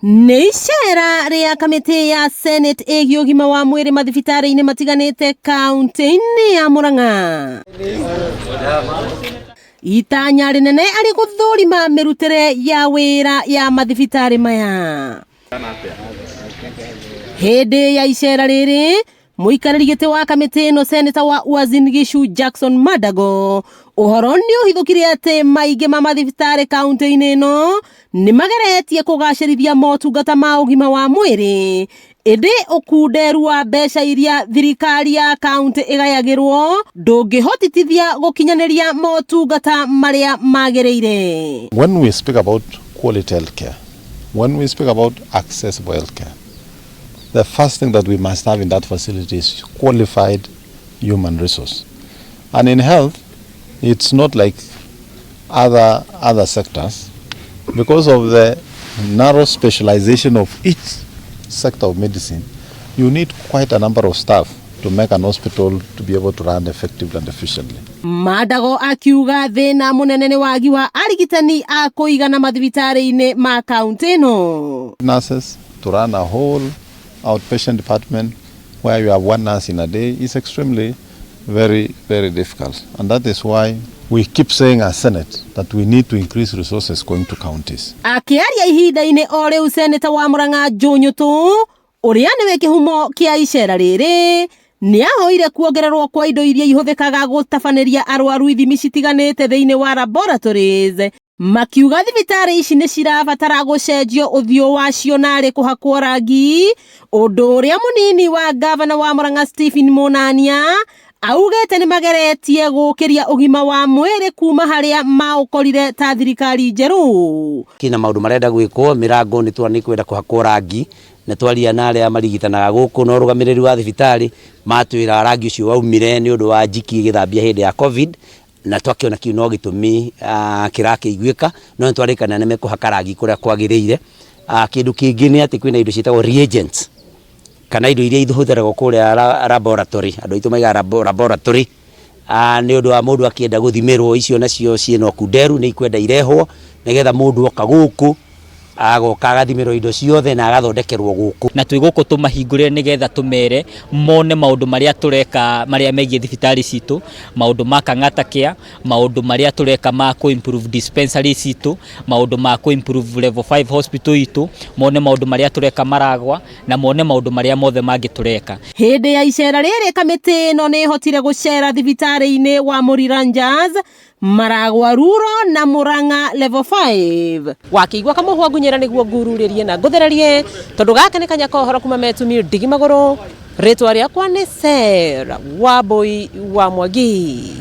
Nĩ icera rĩa kamĩtĩ ya Senate ĩgiĩ ũgima wa mwĩrĩ mathibitarĩ-inĩ matiganĩte kaunti-inĩ ya Murang'a. Itanya rĩnene arĩ gũthũrima mĩrutĩre ya wĩra ya mathibitarĩ maya. Hĩndĩ ya icera rĩrĩ, mũikarĩri gĩtĩ wa kamĩtĩ ĩno seneta wa Uasin Gishu Jackson Mandago ũhoro nĩ ũhithũkire atĩ maingĩ ma mathibitarĩ kaunti-inĩ ĩno nĩ mageretie kũgacĩrithia motungata ma ũgima wa mwĩrĩ, ĩndĩ ũkunderu wa mbeca iria thirikari ya kaunti ĩgayagĩrwo ndũngĩhotitithia gũkinyanĩria motungata marĩa magĩrĩire. When we speak about quality healthcare, when we speak about accessible healthcare, the first thing that we must have in that facility is qualified human resource. And in health, it's not like other sectors because of the narrow specialization of each sector of medicine. You need quite a number of staff to make an hospital to be able to run effectively and efficiently. Mandago akiuga thĩna mũnene nĩ wagi wa arigitani a kũigana mathibitarĩ-inĩ ma kaunti ĩno. Nurses to run a whole outpatient department where you have one nurse in a day is extremely very, very difficult. And that is why we keep saying as Senate that we need to increase resources going to counties. Akĩaria ihinda-inĩ o rĩu, seneta wa Murang'a Joe Nyutu, ũrĩa nĩwe kĩhumo kĩa icera rĩrĩ, nĩ ahoire kuongererwo kwa indo iria ihũthĩkaga gũtabanĩria arwaru ithimi citiganĩte thĩinĩ wa laboratories, makiuga thibitarĩ ici nĩ cirabatara gũcenjio ũthiũ wacio narĩ kũhakwo rangi, ũndũ ũrĩa mũnini wa gavana wa Murang'a Stephen Munania augĩte nĩ mageretie gũkĩria ũgima wa mwĩrĩ kuma harĩa maũkorire ta thirikari njerũ. Kina maũndũ marenda gwĩkwo, mĩrango nĩ twa nĩ kwenda kũhakwo rangi, na twaria na arĩa marigitanaga gũkũ na ũrũgamĩrĩri wa thibitarĩ matwĩra rangi ũcio waumire nĩ ũndũ wa njiki ĩgĩthambia hĩndĩ ya COVID, na twakĩona kĩu no gĩtũmi kĩrakĩiguĩka, no nĩ twarĩkana nĩ mekũhaka rangi kũrĩa kwagĩrĩire. Kĩndũ kĩngĩ nĩ atĩ kwĩna indo ciĩtagwo reagents kana indo iria ihũthĩragwo kũrĩa laboratory, andũ aitũ maigaga laboratory, nĩ ũndũ wa mũndũ akĩenda gũthimĩrwo, icio nacio ciĩna ũkunderu, nĩ ikwenda irehwo nĩgetha mũndũ oka gũkũ agoka agathimĩrwo indo ciothe na agathondekerwo gũkũ. Na twĩ gũkũ tũmahingũrĩre nĩgetha tũmere mone maũndũ marĩa tũreka marĩa megiĩ thibitarĩ citũ, maũndũ ma Kang'ata Care, maũndũ marĩa tũreka ma kũ improve dispensary citũ, maũndũ ma kũ improve level 5 hospital itũ, mone maũndũ marĩa tũreka Maragwa na mone maũndũ marĩa mothe mangĩ tũreka. Hĩndĩ ya icera rĩrĩ, kamĩtĩ ĩno nĩ ĩhotire gũcera thibitarĩ-inĩ wa Mũriranjas, Maragwa Rural na Murang'a level 5. Wakĩigua kamũhwa ngunyĩra nĩguo ngururĩrie na ngũthererie, tondũ gaka nĩ kanya ka ũhoro kuma metumi ndigi magũrũ. Rĩtwa rĩakwa nĩ Sarah Wambui wa Mwangi.